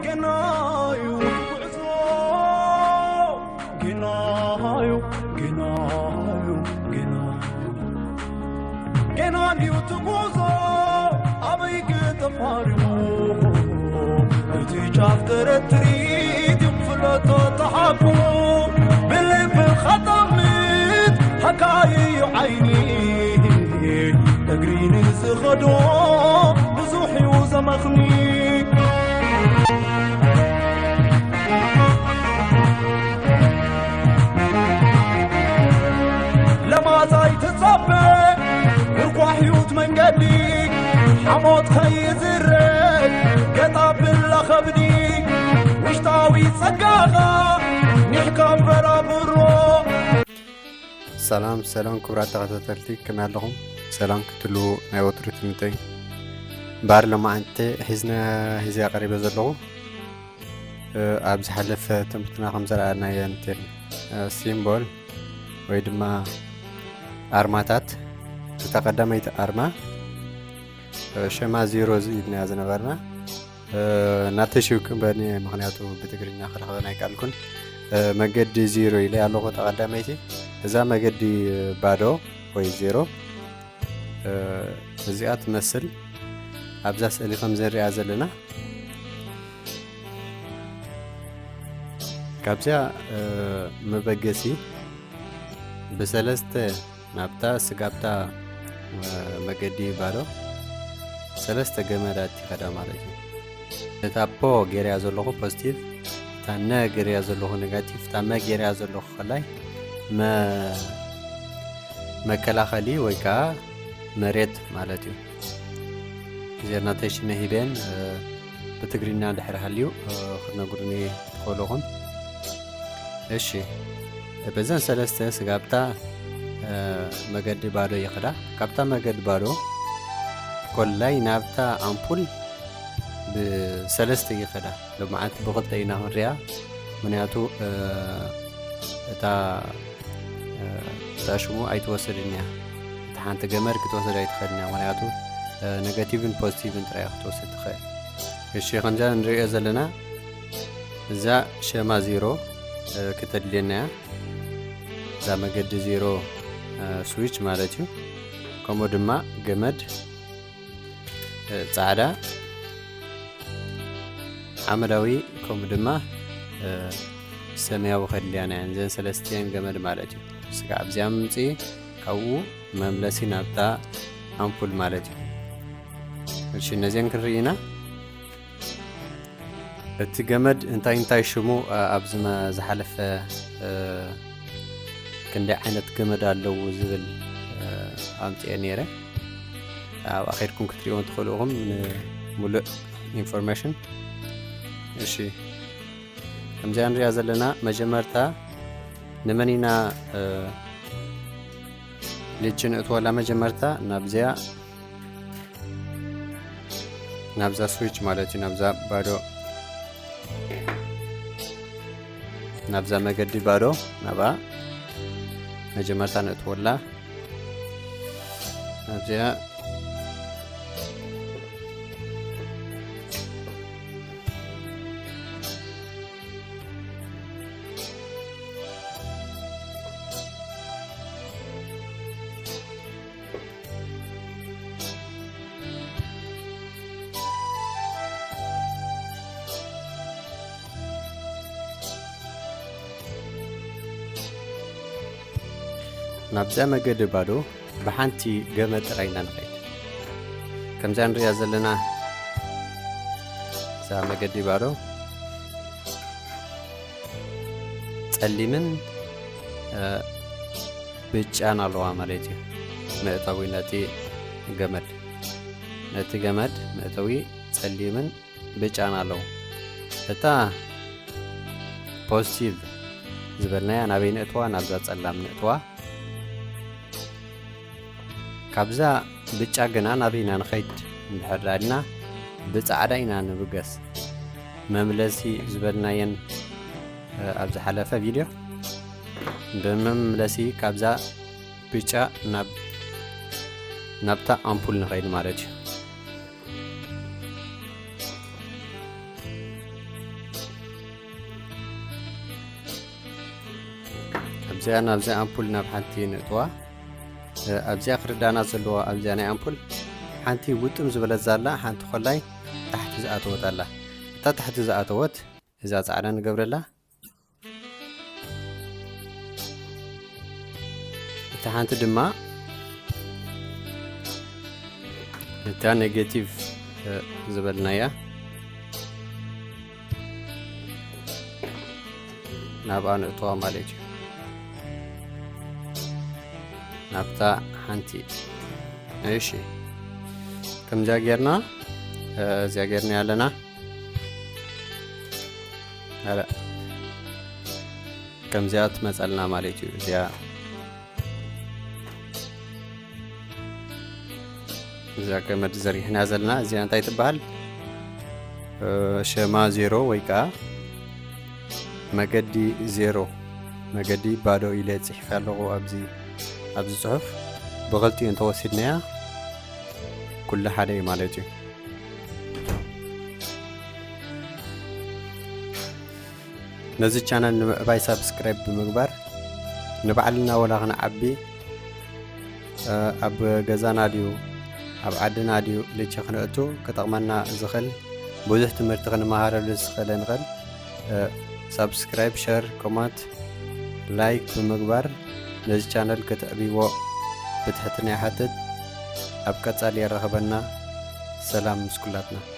ገናዩ ጉዕዞ፣ ገናዩ፣ ገናዩ፣ ገናዩ፣ ገናዩ ትጉዞ ኣበይ ክተፋርሙ? እቲ ጫፍ ተረትሪት ይፍለጦ ተሓቁ ብልቢ ኸጠምት ሃካይዩ ዓይኒ እግሪ ንዝኸዶ ብዙሕ እዩ ዘመኽኒ። ለማዛይ ትጸበ ብርኳሕዩት መንገዲ ሓሞት ከይዝረግ ገጣ ብላ ኸብዲ ውሽጣዊ ጸጋኻ ኒሕካ በራብሮ። ሰላም ሰላም ክቡራት ተኸታተልቲ፣ ከመይ ኣለኹም? ሰላም ክትህልዉ ናይ ወትሩ ትምኒተይ። እምበኣር ሎማዓንቲ ሒዝና ሒዘ ቀሪበ ዘለኹ፣ እ፣ ኣብ ዝሓለፈ ትምህርትና ከም ዘረኣናዮ እንትን፣ እ፣ ሲምቦል ወይ ድማ ኣርማታት፣ እታ ቀዳመይቲ ኣርማ፣ እ፣ ሸማ ዜሮ ኢልናያ ዝነበርና፣ እ፣ ናተይ ሽው ክእምበኒ፣ ምኽንያቱ ብትግርኛ ክረኽበን ኣይከኣልኩን። እ፣ መገዲ ዜሮ ኢለ ኣለኹ እታ ቀዳመይቲ። እዛ መገዲ ባዶ ወይ ዜሮ፣ እ፣ እዚኣ ትመስል። ኣብዛ ስእሊ ከም ዘሪኣ ዘለና፣ ካብዚኣ፣ እ፣ መበገሲ ብሰለስተ ናብታ ስጋብታ፣ እ፣ መገዲ ባዶ ሰለስተ ገመዳት ይኸዳ ማለት እዩ። እታ ፖ ገይረያ ዘለኹ ፖዚቲቭ፣ እታ ነ ገይረያ ዘለኹ ኔጋቲቭ፣ እታ መ ገይረያ ዘለኹ ከላይ መ-፣ መከላኸሊ ወይ ከዓ መሬት ማለት እዩ። እዚኣ ናተይ ሽመ ሂበን፣ እ፣ ብትግርኛ ድሕሪ ሃልዩ፣ እ፣ ክትነግሩኒ ትኽእሉ ኢኹም። እሺ፣ በዘን ሰለስተ ስጋብታ፣ እ፣ መገዲ ባዶ ይኸዳ። ካብታ መገዲ ባዶ ኮላይ ናብታ ኣምፑል ብሰለስተ ይኸዳ። ሎማዓንቲ ብኽልተ ኢና ክንሪኣ፣ ምኽንያቱ፣ እ፣ እታ፣ እ፣ እታ ሽሙ ኣይትወስድን እያ። እታ ሓንቲ ገመድ ክትወስድ ኣይትኽእልን እያ፣ ምኽንያቱ፣ እ፣ ኔጋቲቭን ፖዚቲቭን ጥራይ እያ ክትወስድ ትኽእል። እሺ፣ ከምዛ ንሪኦ ዘለና እዛ ሸማ ዜሮ፣ እ፣ ክተድልየና እያ። እዛ መገዲ ዜሮ፣ እ፣ ስዊች ማለት እዩ። ከምኡ ድማ ገመድ፣ እ፣ ጻዕዳ፣ ሓመዳዊ፣ ከምኡ ድማ፣ እ፣ ሰማያዊ ከድልያና እየን። እዘን ሰለስቲአን ገመድ ማለት እዩ። ስጋዕ ኣብዚኣ ምምፅኢ፣ ካብኡ መምለሲ ናብታ ኣምፑል ማለት እዩ። እሺ፣ ነዚአን ክንርኢ ኢና። እቲ ገመድ እንታይ እንታይ ሽሙ፣ እ፣ ኣብዚ መ-፣ ዝሓለፈ፣ እ፣ ክንደይ ዓይነት ገመድ ኣለዉ ዝብል፣ እ፣ ኣምፅኤ ነይረ። ኣብኣ ከይድኩም ክትሪእዎ ትኽእሉ ኢኹም ንምሉእ ኢንፎርሜሽን። እሺ፣ ከምዚኣ ንሪኣ ዘለና መጀመርታ ንመን ኢና፣ እ፣ ልቺ ንእትወላ? መጀመርታ ናብዚኣ፣ ናብዛ ስዊች ማለት እዩ፣ ናብዛ ባዶ፣ ናብዛ መገዲ ባዶ፣ ናብኣ መጀመርታ ንእትወላ። ናብዚኣ ናብዛ መገዲ ባዶ ብሓንቲ ገመድ ጥራይ ኢና ንኸይድ። ከምዛ ንሪኣ ዘለና እዛ መገዲ ባዶ ጸሊምን፣ እ፣ ብጫን ኣለዋ ማለት እዩ። መእተዊ ነቲ ገመድ፣ ነቲ ገመድ መእተዊ ጸሊምን ብጫን ኣለዎ። እታ ፖዚቲቭ ዝበልናያ ናበይ ንእትዋ? ናብዛ ጸላም ንእትዋ። ካብዛ ብጫ ግና ናበይ ኢና ንኸይድ? እንድሕር ዳልና ብጻዕዳ ኢና ንብገስ። መምለሲ ዝበልናየን፣ እ፣ ኣብ ዝሓለፈ ቪድዮ ብመምለሲ ካብዛ ብጫ ናብ፣ ናብታ ኣምፑል ንኸይድ ማለት እዩ። እዚኣ ናብዚ ኣምፑል ናብ ሓንቲ ንእትዋ። ኣብዚኣ ክርዳና ዘለዎ ኣብዚኣ ናይ ኣምፑል ሓንቲ ውጥም ዝበለት ዛላ ሓንቲ ኮላይ ታሕቲ ዝኣተወት ኣላ። እታ ታሕቲ ዝኣተወት እዛ ጻዕዳ ንገብረላ። እታ ሓንቲ ድማ እታ ኔጌቲቭ ዝበልናያ ናብኣ ንእትዋ ማለት እዩ። ናብታ ሓንቲ። እሺ፣ ከምዚኣ ጌርና እዚኣ ጌርና ኣለና። ኣረ፣ ከምዚኣ ትመጸልና ማለት እዩ። እዚኣ እዚኣ ገመድ ዘርጊሕና ዘለና እዚኣ እንታይ ትበሃል? ሸማ ዜሮ ወይ ከዓ መገዲ ዜሮ፣ መገዲ ባዶ ኢለ ጽሒፈ ኣለኹ ኣብዚ ኣብዚ ጽሑፍ። ብኽልቲኡ እንተወሲድናያ ኩሉ ሓደ እዩ ማለት እዩ። ነዚ ቻነል ንምዕባይ ሳብስክራይብ ብምግባር ንባዕልና ወላ ክንዓቢ ኣብ ገዛና ድዩ ኣብ ዓድና ድዩ ልቺ ክንእቱ ክጠቕመና ዝኽእል ብዙሕ ትምህርቲ ክንመሃረሉ ዝኽእል ንኽእል ሳብስክራይብ፣ ሸር፣ ኮማንት፣ ላይክ ብምግባር ነዚ ቻነል ክትዕብይዎ ብትሕትና ይሓትት። ኣብ ቀጻሊ የራኽበና። ሰላም ምስ ኩላትና።